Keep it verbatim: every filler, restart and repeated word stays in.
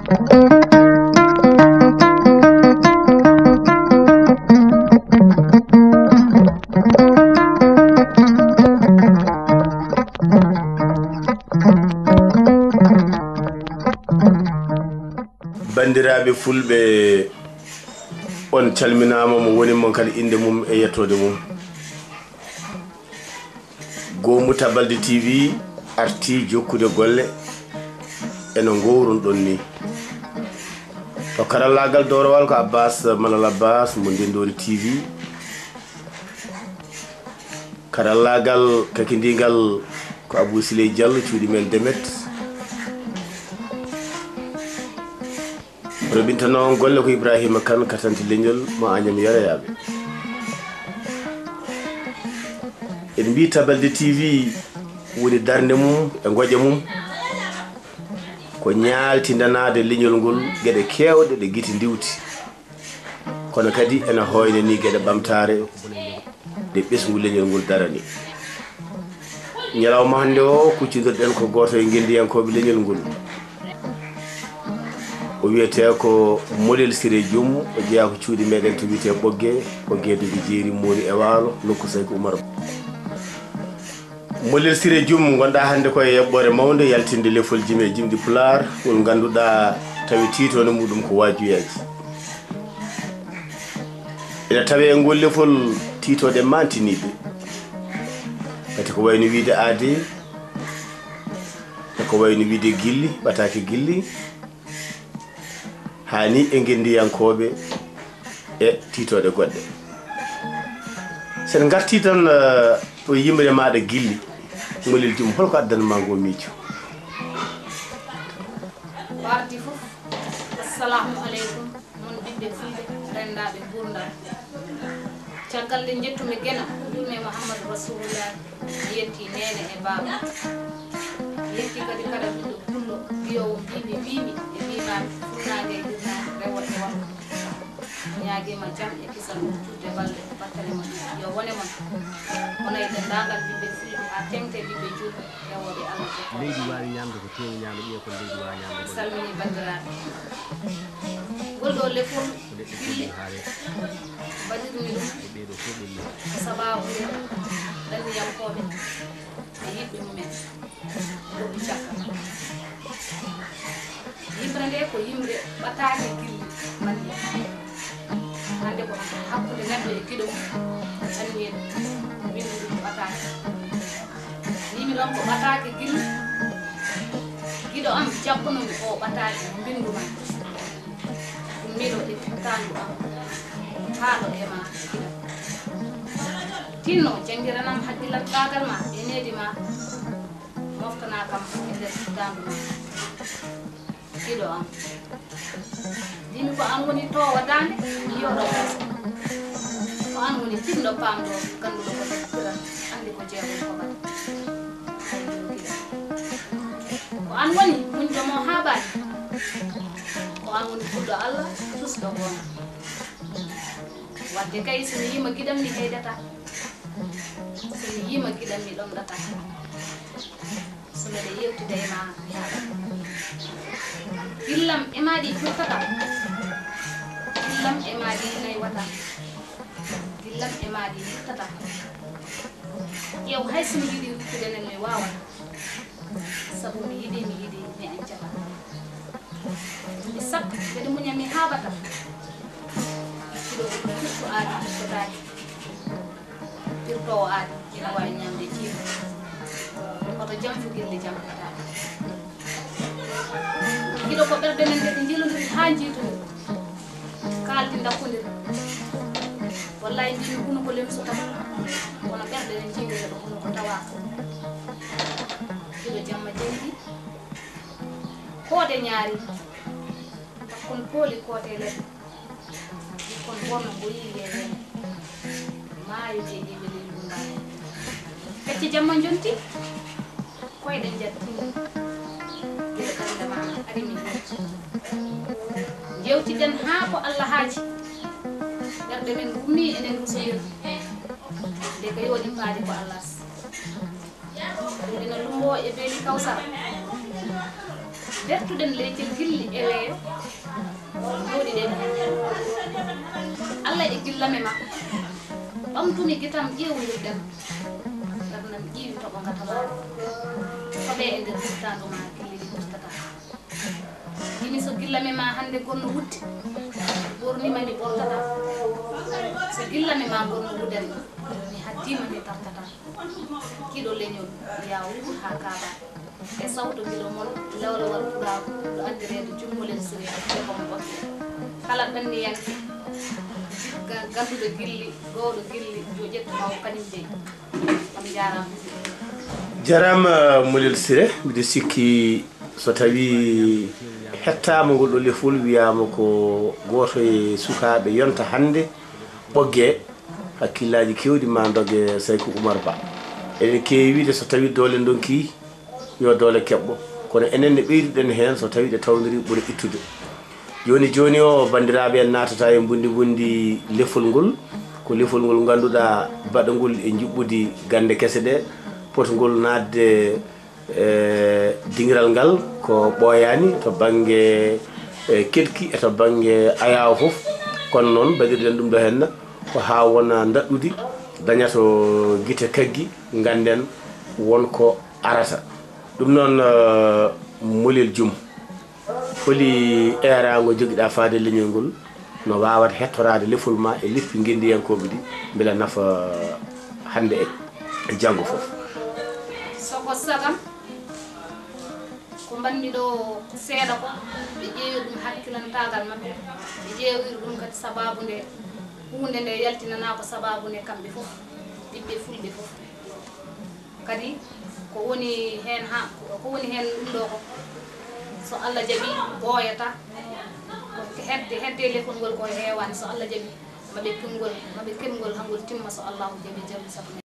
Banndiraaɓe fulɓe, on calminaama, mo woni mon kala innde mum e yettoode mum. Goomu Tabalde T V arti jokkude golle eno ngowrun ɗon ni. To karallaagal doorowal ko Abbas Malal Abbas mo Ndendoori T V. Karallaagal kakindingal ko Abou Siley Diallo, cuuɗi men Demet. Roɓintanoo golle ko Ibrahima Kane, katanti leñol mo Añam Yarayaaɓe. En mbii Tabalde T V woni darnde mum e ngoƴa mum ko ñaaltindanaade leñol ngol geɗe keewɗe ɗe gite ndiwti. Kono kadi ena hooynanii geɗe ɓamtaare ɗe ɓesngu leñol ngol darani. Ñalawma hannde o, kuccondirɗen ko gooto e ngenndiyankooɓe leñol ngol. O wiyetee ko Molel Siré Joom, o jeyaa ko cuuɗi meɗen to wiyetee Ɓoggee, Ɓoggee Dogi Jeeri, Moori e Waalo, nokku Sayko Umar. Molel Siré Joom, ngonɗaa hannde ko e eɓɓoore mawnde yaltinde lefol jime e jimɗi Pulaar, ngol ngannduɗaa tawi tiitoonde muɗum ko waajuyaaji. Ina tawee e ngol lefol tiitooɗe mantiniiɗe. Ngati ko wayno wiyde aadee, e ko wayno wiyde gilli, ɓataake gilli, haa ni e ngenndiyankooɓe e tiitooɗe goɗɗe. So en ngartii tan, eh, ɗo yimre maaɗa gilli, Molel Joom, holko addani ma ngoo miijo? Ko arti fof, assalamu aleykum, mon ɓiɓɓe fulɓe, renndaaɓe nguurndam. Caggal nde njettumi Geno, njuulmi e Muhammadu Rasulullah, mi yetti neene e baaba. Mi yetti kadi kala ɓiɗɗo pullo, mbiyoowo mbiimi, wiimi, e wiimaami, funnaange e hirnaange, rewo e worgo. Mi ñaagiima jam e kisal, juutde balɗe, battane mon, yo wone mon. Onon e denndaangal ɓiɓɓe fulɓe, haa teeŋti ɓiɓɓe juulɓe, rewooɓe Allah jokkorooɓe. Leydi waawi ñaamde ko teewu ñaama, ƴeew kon leydi waawi ñaamde ko. Mi salminii banndiraaɓe. Ngol ɗoo lefol gilli mbaɗirmi ɗum ko sabaabu nde ɗanniyankooɓe e yiɗɓe mumen. Ɗum cakka. Yimre nde ko yimre ɓataake gilli mbaɗi. Hannde ko hakkunde neɗɗo e giɗo mum. Anniye winndiri ko ɓataake. Mbimi ɗon ko ɓataake gilli. Giɗo am jabbuno mi o ɓataake mbinndu ma. Ɗum miɗo e tandu am. Haaɗo e ma giɗo. Tinno janngiranam hakkilantaagal ma e needi ma. Moftana kam e nder dandu ma. Giɗo am. Mbimi ko an woni toowa daande, yiyoɗo yeeso. Ko an woni tinɗo paamɗo, gannduɗo ko taggiran, anndi ko jeegon ko mbaɗi. Hay giɗo giɗo. Ko an woni muñɗo mo haaɓaani. Ko an woni kulɗo Allah, tusɗo goonga. Wadde kay, so mi yiima giɗam, mi heydataa. So mi yiima giɗam, mi ɗomɗataa. So mbeɗa yeewtida e ma, mi haɗa. Gillam e ma ɗi juttata. Gillam e ma ɗi naywata. Gillam e ma ɗi luttata. Ƴeew, hay so mi yiɗi ruttude nen, mi waawata. Sabu mi yiɗi, mi yiɗi, mi añcata. Mi sakka, mbeɗa muña, mi haaɓata. Giɗo ko firto aadi, firtotaake. Firtoowo aadi, ina waawi ñaamde ciiɗo. Hoto jamfo gilli jamfataake. Giɗo ko ɓerɗe men nde ɗe njilondiri haa njiitondiri. Kaaldi ndakkondir. Wallaay, mbimi hunuko lemsotoo, kono ɓerɗe ɗe njiidere ɗo hunuko tawaaka. Giɗo jamma jeyɗi, koode ñaari, takkon pooli koote leɗɗe, ɓikkon bonno mboyi yeeyeene, maayo jeeɗiiɓe leydi Ndar. Pecce jamma njonti. Koyɗe njattini. Gila ɓernde ma ari min. Jewtiden haa ko Allah haaji. Ɓerɗe men ngummi enen rusodira. Nde ko yooɗi paadi ko Allah. Ɗum ina lumbo e beeli Kawsara. Bertuɗen leecel gilli e weeyo. E gillame ma, ɓamtumi gitam ƴeewngel ɗen, ɓernam ƴiiwi toɓo ngatamaare. Soɓe e nder ɓurtaandu ma gilli ɗi ɓurtata. Yimi so gillame ma hannde gonno wutte, ɓornima mi ɓortata. So gillame ma gonno wudani, mi haddima mi tartata. Kiɗo leñol ya wuur haa kaaba. E sawto gilo mon lawlawal pulaagu ɗo addireede jummolel sire e komo ɓokke. Kala ɗanniyanke ga-, ganduɗo gilli, gowɗo gilli, yo ƴettu ɓaawo kañum dey. On jaaraama. Jaraama Molel Sire, mbiɗo sikki so tawi hettaama ngol ɗo lefol, wiyaama ko gooto e sukaaɓe yonta hannde Ɓoggee, hakkillaaji keewɗi ma ndog e Sayku Umar Ba. Eɗen keewi wiide so tawi doole ndonki yo doole keɓɓo, kono enen ne ɓeyduɗen heen so tawi ɗe tawdiri ɓuri ittude. Jooni jooni o, banndiraaɓe, en naatata e mbundi mbundi lefol ngol. Ko lefol ngol ngannduɗaa baɗangol e njuɓɓudi gannde kese ɗe, potngol naatde e dingiral ngal ko ɓooyaani to bannge, e, keɗki e to bannge ayaawo fof. Kono noon, mbaɗirɗen ɗum ɗo heen ko haa wona ndaɗɗudi daña to gite kaggi, ngannden won ko arata. Ɗum noon, e, Molel Jum, holi eeraango jogiɗaa faade leñol ngol, no waawata hettoraade lefol ma e leppi ngenndiyankooɓe ɗi, mbela nafa hannde e, e janngo fof? So ko sagam, ko mbaɗmi ɗo seeɗa ko, ɓe ƴeewi ɗum hakkilantaagal maɓɓe, ɓe ƴeewi ɗum kadi sabaabu nde, huunde nde yaltinanaa ko sabaabu nde kamɓe fof, ɓiɓɓe fulɓe fof. Kadi ko woni heen ha, ko woni heen ɗum ɗo ko, so Allah jaɓi, ɓooyata. Ko hedde, hedde lefol ngol ko heewaani. So Allah jaɓi, maɓe keɓngol, maɓe keɓngol hangol timma, so Allahu jaɓi, jaɓi sabu.